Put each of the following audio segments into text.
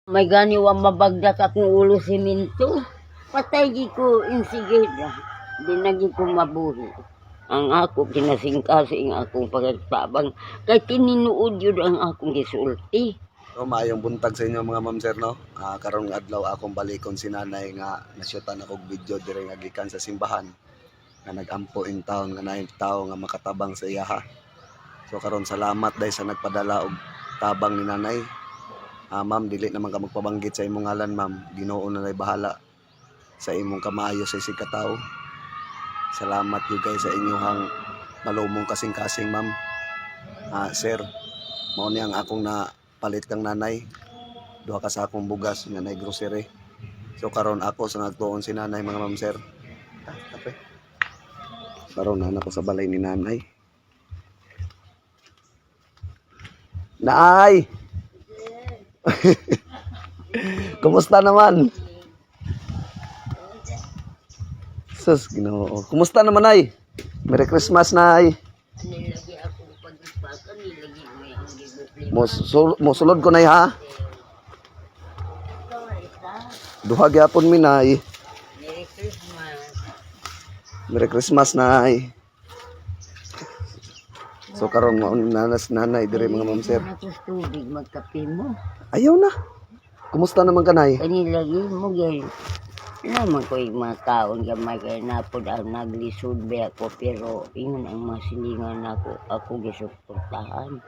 May gani wa mabagdak akong ulo siminto. Patay gi ko insigida. Di na gi ko mabuhi. Ang ako kinasingkasing akong pagtabang kay tininuod yun ang akong gisulti. So, maayong buntag sa inyo, mga ma'am sir, no. Karong adlaw akong balikon si nanay nga nasyutan ako og video dire nga gikan sa simbahan nga nagampo in town nga naay tao nga makatabang sa iyaha. So karon salamat dahil sa nagpadala og tabang ni nanay. Ma'am, dili naman ka magpabanggit sa imong ngalan, ma'am. Ginoo na lay bahala sa imong kamaayo sa isig katao. Salamat you guys sa inyong malumong kasing-kasing, ma'am. Sir, mao ni ang akong na palit kang nanay, duha ka sa akong bugas nga nay grocery. So karon ako sa nagtuon si nanay, mga ma'am sir. Kape. Karon na ako sa balay ni nanay. Naay! Kumusta naman? Sus, Ginoo. Kumusta naman, ay? Merry Christmas, nay. Nilagi akong pag-ipakan, nilagi may ang gibukli. Mosulod ko nay ha. Duha gyapon mi, nay. Merry Christmas. Merry Christmas, nay. So karon mao ni nanas nanay dire, mga ma'am sir. Ako sa tubig, magkape mo. Ayaw na. Kumusta naman ka, nay? Kanilagi mo gay. Naman ko yung mga kaon gamay kay napod ang naglisod ba ako, pero ingon ang mga silingan nako ako gisuportahan.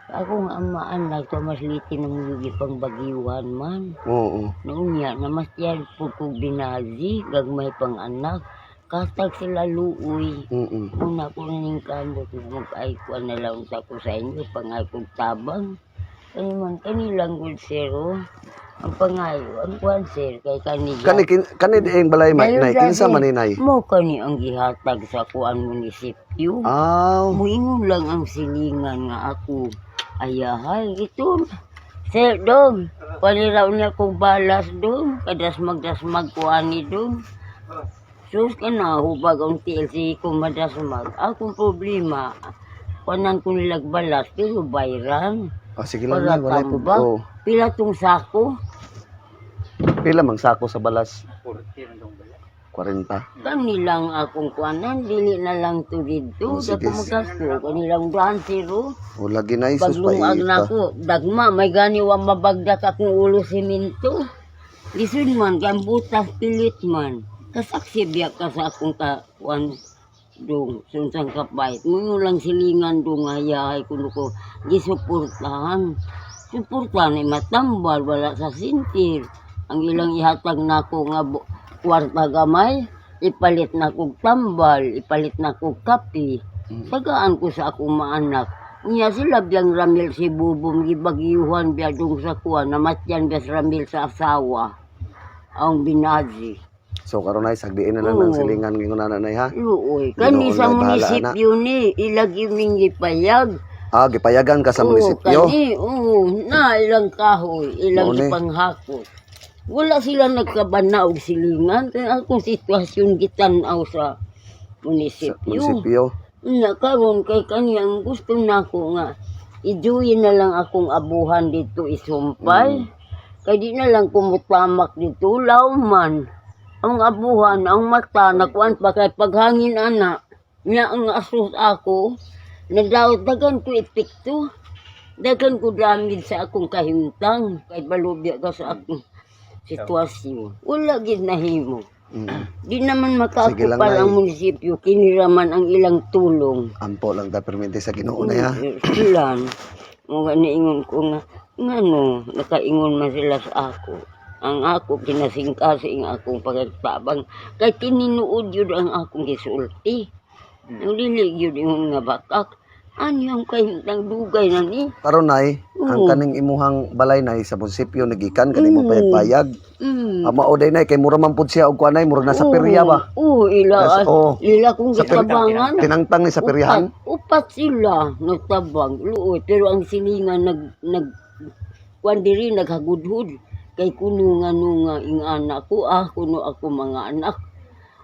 Ako nga amaan lang to mas liti ng mga pang bagyuhan man. Oo. Naunya na mas yan po kong binazi gagmay pang anak. Katag sila luoy. Una ko ning kamot nga mag-ay ko na lang sa ko sa inyo pangay kong tabang. Kani man kanilang good sir oh. Ang pangayo, ang kuan sir kay kani Kani kani dieng balay may Dayon nay kinsa grabe. man ni nay? Mo kani ang gihatag sa kuan munisipyo. Aw. Muingon lang ang silingan nga ako. Ayahay, ito. Sir, dong, paniraw niya kong balas dong. Kadasmag-dasmag ko ani dong. Sus ka na, hubag ang TLC ko madasmag. Akong problema, panan ko nilag balas, pero bayran. Oh, sige lang Para nay, walay po. tambak. Oh. Pila tong sako. Pila mang sako sa balas? 40. Kanilang akong kuanan, dili na lang to dito. Oh, sige. Dako magasto, kanilang daan zero. O lagi nay, sus Paglungag paita. na ako, dagma, may gani wa mabagdak akong ulo siminto. Lisod man, kay ang butas pilit man. Kasaksi biya ka sa akong kakuan dong, sunsang kapait. Ngayon lang silingan dong, hayahay kuno ko, gisuportahan. Suportahan ay matambal, wala sa sintir. Ang ilang ihatag nako nga kwarta gamay, ipalit na kog tambal, ipalit na kog kape. Tagaan ko sa akong maanak. Unya sila biyang Ramil si Bubong gibagyuhan biya dong sa kuan, namatyan biya si Ramil sa asawa. Ang binazi. So karon nay sagdiin na lang ng Oo. silingan ngingon na nanay ha. Luoy. Kani Ginoo sa na bahala na. munisipyo ni, ilagi ming gipayag. Gipayagan ka sa Oo, munisipyo. kani, oo, na ilang kahoy, ilang Mao ni. ipanghakot. Wala sila nagkabana og silingan. Kaya akong sitwasyon gitan-aw sa Sa munisipyo. munisipyo. Na karon kay kani ang gusto nako nga ijuyin na lang akong abuhan dito isumpay. Kay di na lang kumutamak dito law man. Ang abuhan, ang mata, nakuan pa kay paghangin ana. Nya ang asus ako, nadaot dagan ko epekto. Dagan ko damage sa akong kahimtang. Kay balubya ka sa akong sitwasyon. Wala gid nahimo. Di naman Sige lang, makaakupal Nay. ang munisipyo, kiniraman ang ilang tulong. Ampo lang ta permente sa Ginoo na ha. Sila, mga niingon ko nga, ngano, nakaingon man sila sa ako. Ang ako, kinasingkasing akong pagtabang. Kay tininuod yun ang akong gisulti. Ang dili yun ingon nga bakak. Ano yung kahintang dugay na ni? Karon nay, ang Oo. kaning imuhang balay nay sa munisipyo nagikan kanimo payag-payag. Ang mao day nay kay mura man pud siya og kuan nay, murag nasa perya ba. Oo, ila, Oo. ila kong Sa gitabangan. Tinangtang ni sa peryahan. Upat, upat sila nagtabang. Luoy, pero ang silingan nag nag kuan diri naghagudhud kay kuno nga no nga ing anak ko kuno ako mga anak.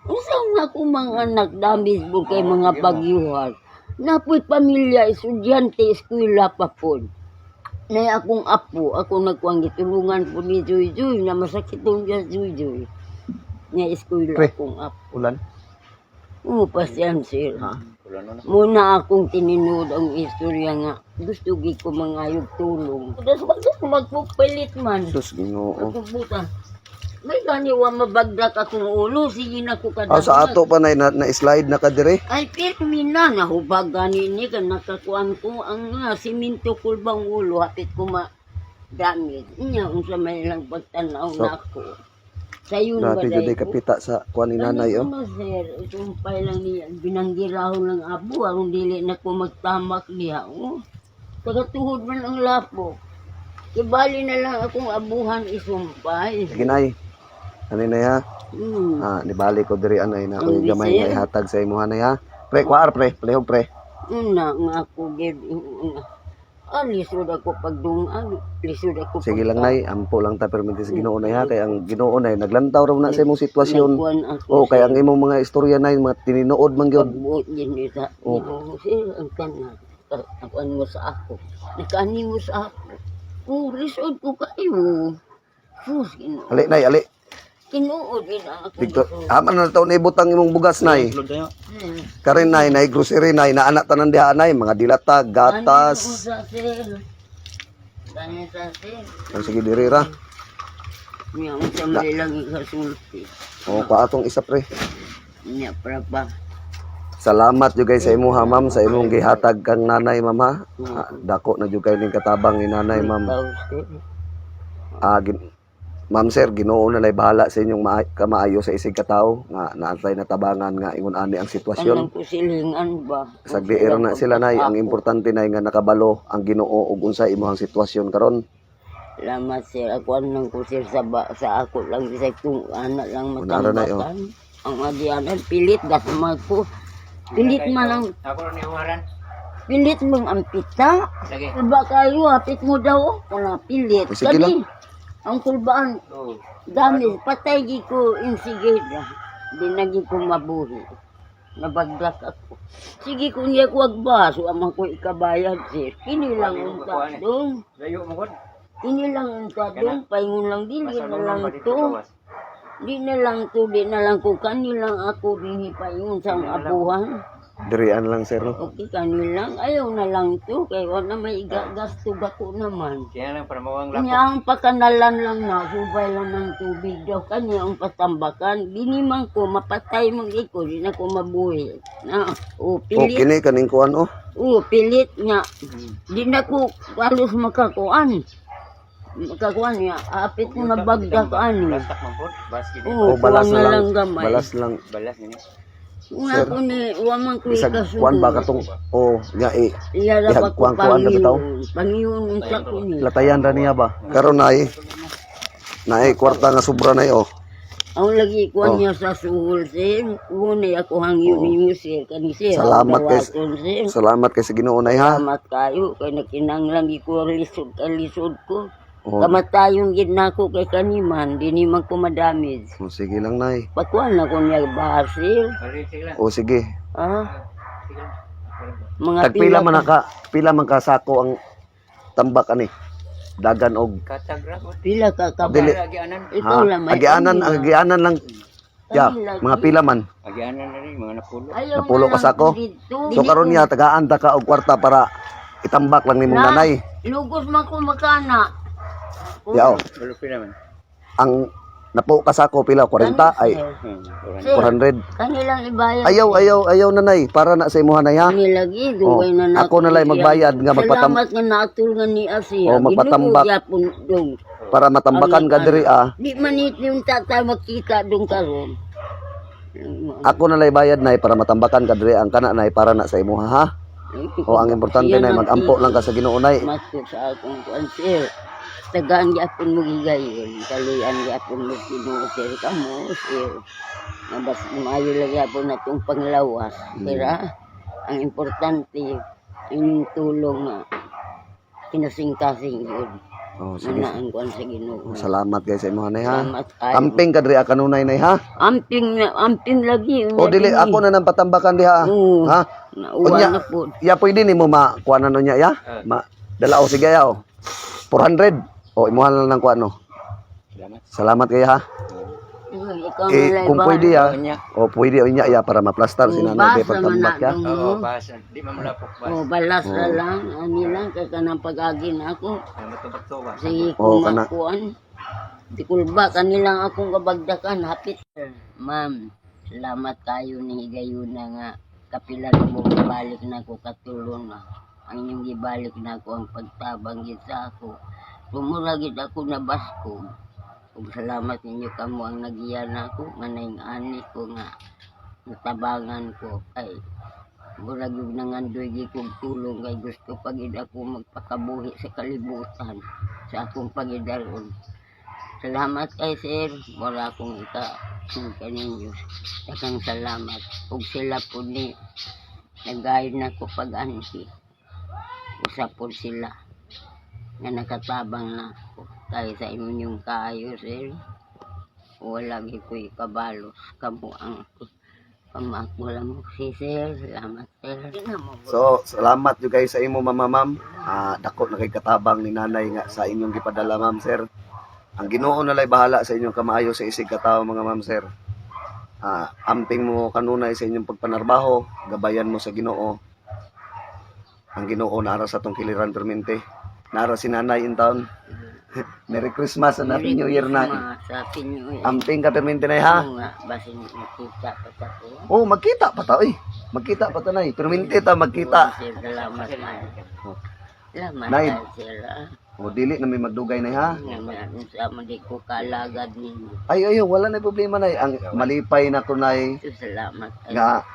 Unsa nga ako mga anak damage mo kay mga bagyuhan. Napoy pamilya, estudyante, eskwela pa pod. Nay akong apo, ako nagkuang gitulungan po ni Joy Joy na masakit tong niya Joy Joy. Nga eskwela Pre. akong apo. Ulan. Oo, pasyan sir ha. Ulan na. Muna akong tinunood ang istorya nga gusto gi ko mangayog tulong. Das wag ko magpupilit man. Sus, Ginoo. Akong buta. May gani wa mabagdak akong ulo, sige na ko Ah, sa ato pa na slide na ka dire. Ay, pirmi na, nahubag gani ni ka, nakakuan ko ang nga, siminto kulbang ulo, hapit ko ma damit. Nya, unsa may lang pagtanaw So, na ako. Sayon ba Grabe jud day ay ko? kapita sa kuan ni nanay oh. Ano sir, itumpay lang niya, binanggiraho ng abo, aron dili na ko magtamak niya. Oh. Tagatuhod man ang lapo. Ibali na lang akong abuhan isumpay. Sige nay. Ani nay ha. Ah, nibali ko diri anay na ko Ang gamay nga bisir. ihatag sa imuha nay ha. Pre, kuar pre, palihog pre. Una nga ako gid una. Ah, lisod ako pagdungan, lisod ako. Sige lang nay, ampo lang ta perminti sa Ginoo nay ha kay ang Ginoo nay naglantaw raw na sa imong sitwasyon. Nagkuan ako. Oh, kay ang imong mga istorya nay mga tininood man gyud. Pagbuot din nila. Oh. Oo, sir, ang tanan. Nakuan mo sa ako. Nakaani mo sa ako. Oh, lisod ko kayo. Sus, Ginoo. Ali nay, ali. Tinuod din ang ako. Dito, aman na taon ibutang imong bugas nay. Upload tayo. Karin nay, nay grocery nay, naana tanan diha nay, mga dilata, gatas. Ano sa sir? Ano sa sir? Oh, sige diri ra. Niya, unsa may lang ikasulti. Oh, pa atong isa pre. Niya, para pa. Salamat jud kay sa imuha ma'am, sa imong gihatag kang nanay ma'am ha. Ah, dako na jud kay ning katabang ni nanay ma'am. Ikaw, sir. Ah, ma'am sir, Ginoo na lay bahala sa inyong kamaayo sa isig katawo nga naantay na tabangan nga ingon ani ang sitwasyon. Anong kusilingan ba? Sagdi ra na sila nay, ang importante nay nga nakabalo ang Ginoo ug unsa imong sitwasyon karon. Salamat sir. Ako anong ko sir sa, ba, sa ako lang sa kung anak lang Unara na, oh. matambakan. Ang adianan pilit gasmag ko. Pilit man ang Ako rin iwaran. pilit mong ang pita. Lagi. Kulba kayo, hapit mo daw. Oh. Wala pilit. O, sige lang. Ang kulbaan, Oo. dami, patay gi ko insigate. Di na gi ko mabuhi. Nabagdak ako. Sige kung niya ko agbaso, amang ko ikabayad sir. Kini lang Wala ang yung kakuha eh. dong. Layo mo god. Kini lang ang dong, paingon lang dili Basta na lang ba dito to. gawas? Di na lang to, di na lang ko. Kani lang ako din paingon sa ang abuhan. Dirian lang sir no. Okay, kani lang. Ayaw na lang to. Kay wala may gasto ko naman. Kaya lang para mawang lapo. Kanya ang pakanalan lang na, subay lang ng tubig daw. Kanya ang patambakan. Dini man ko, mapatay man ko, di na ko mabuhi. Na, o Oh, pilit, kini kaning kuan oh. o pilit nga. Di na ko halos makakuan. Makakuan niya, apit ko na bagdak ani. Balastak man pod. Bas gini. Oo, Oh, balas kuwan na lang. gamay. Balas lang. Balas gini. Una ko ni, wa man ko Bisag ikasunod. kuan ba katong oh, nya eh Iya ra ba ko Ihag kuwan-kuwan na bitaw? pangiyon. Pangiyon unsa ko ni. Latayan ra niya ba? Karon nay naay kwarta nga sobra nay oh. Ang lagi kuan Oh. niya sa suhol sir. Unay ako hangyo nimo sir kani sir. Salamat Ang kay dawaton, sir. Salamat kay sa Ginoo nay ha. Salamat kayo kay nakinanglan ko ang lisod ka lisod ko. Oh, Kamatayon gid nako kay kaniman dini man ko madamage. oh, sige lang nay. Pakuan na ko niya ba sir? Bali sige lang. Oh sige. Ah, Sige lang. mga Tagpila man ka, pila man ka sako ang tambak ani. Dagan og Katag ra pod. Pila ka ka Dili. Agianan. Ikaw ha? lang may Agianan, kanila. agianan lang. Ya, Kanila, mga pila man. Agianan na rin mga napulo. Ayaw Napulo na ka lang sako? dito. So karon niya tagaan ta ka og kwarta para itambak lang nimong Na. nanay. Lugos man ko makana. Yao, Balo pila man. ang napo ka sako pila 40 ay Sir. 400. Sir, 400. Kanilang ibayad. Ayaw, ayaw, ayaw nanay para na sa imuha nay ha. Kani lagi, dugay Oh, na ako na lang magbayad nga Salamat nga naatulngan ni Asia. Oh, magpatambak. Ginoo gyapon dong. Para matambakan ka diri ah. Di man ito yung tatay makita dong karon. Ako na lay bayad nay para matambakan ka diri ang kana nay para na sa imuha ha. O ang importante nay magampo lang ka sa Ginoo nay. Masko sa akong kuan sir. Tagaan gyapon mo gigayon, kaluyan gyapon mo Ginoo sir kamo sir. Nga bas maayo lang gyapon na itong panglawas. Pero ang importante inyong tulong nga kinasing-kasing yun. Oh, sige. Mana ang kuan sa Ginoo. Salamat kay sa imuha nay ha. Salamat kayo. Amping ka diri ah, kanunay nay ha. Amping na amping lagi. O dili ako na nang patambakan diha. Oo. Ha? Nauwa Unya. na po. Ya pwede nimo makuanan unya ya? Ma dala o sige ya o. 400. O, imuha na lang ng kuano. Salamat. Salamat kayo ha. Ikaw Eh, na kung pwede ha. Kanya. O, pwede o inya ya para maplastar si nanay kay Basa man pagtambak na ya. dong, Oo, no? basa. Di man mulapok basa. Oh, balas na lang. Ani lang, kay kanang pag-agi na ako. Kaya matubak-tubak. Sige, Oo, kana. kumakuan. Di kulba, kanilang akong kabagdakan, hapit. Ma'am, salamat kayo ni Higayuna nga kapila na mo gibalik na ako katulong na. Ang inyong gibalik na ako ang pagtabang gid sa ako. Tumura gid ako na baskog. Ug salamat ninyo kamo ang nagiya na ako nga naing ani ko nga natabangan ko kay murag yung nangandoy gi kog tulong kay gusto pagid ako magpakabuhi sa kalibutan sa akong pagidaron. Salamat kay sir, wala akong ika kaninyo. Daghang salamat. Ug sila po ni nagayod na ko pag-anhi. Usa po sila nga nakatabang na ako kay sa inyong kaayo, sir. Wala gyud ko'y kabalos kamo ang kamo ako lang mo si sir. Salamat, sir. So, salamat jud kayo sa imo mama ma'am. Ah, dako na kay katabang ni nanay nga sa inyong gipadala ma'am sir. Ang Ginoo na lay bahala sa inyong kamaayo sa isig katawo mga ma'am sir. Ah, amping mo kanunay sa inyong pagpanarbaho, gabayan mo sa Ginoo. Ang Ginoo naara sa tong kiliran permente. Naara si nanay in town. Merry Christmas and Happy New Year na. Christmas, Happy New Year. Amping ka permente nay ha. Oo nga, basin nakita pa ta ko. Oh, magkita pa ta oy. Magkita pa ta nay. Permente ta magkita. Oo, sir, salamat man. Salamat Nay. kay sir. Ah. O dili na may magdugay nay ha. Nga man, sa man di ko kalagad ninyo. Ay, ay, wala na problema nay. Ang malipay na ko nay So, salamat kay nga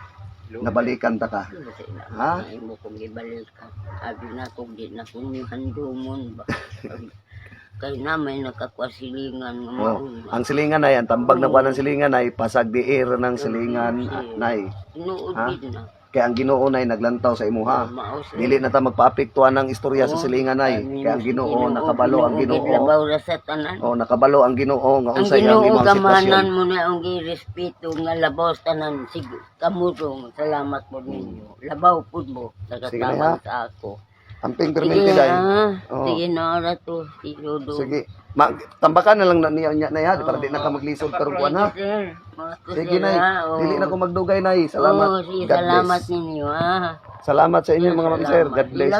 nabalikan ta ka. Salamat. Ha? Ha? Imo kong gibalikan. Abi na kong di na kong handumon ba. Kay na may nakakwasilingan nga Oh, mauna. ang silingan nay, ang tambag na kuan ng silingan nay, pasag di air ng silingan nay. Tinuod Ha? gid na. Kaya ang Ginoo nay naglantaw sa imuha. Mao, sir. Dili na ta magpaapektuhan ng istorya sa Oo. silingan nay. Kaya ang Ginoo nakabalo ang Ginoo gid Ginoo. labaw ra sa tanan. Oh, nakabalo ang Ginoo nga Ang unsay ang Ginoo imong sitwasyon. kamahanan mo na ang girespeto nga labaw sa tanan sig kamurong salamat po ninyo. Labaw pud mo Sige na, nakatabang sa ako. Amping Sige permente day. ah. Oo. Sige na ora to si Dodo. Sige. Ma tambakan na lang na niya nya nay ha para di na ka maglisod karong kuan ha. Sir, mga to, Sige sir, nay, ah. Oo. dili na ko magdugay nay. Salamat. Oo, sige, God salamat bless. ninyo ah. Salamat sa inyo mga ma'am sir. God bless.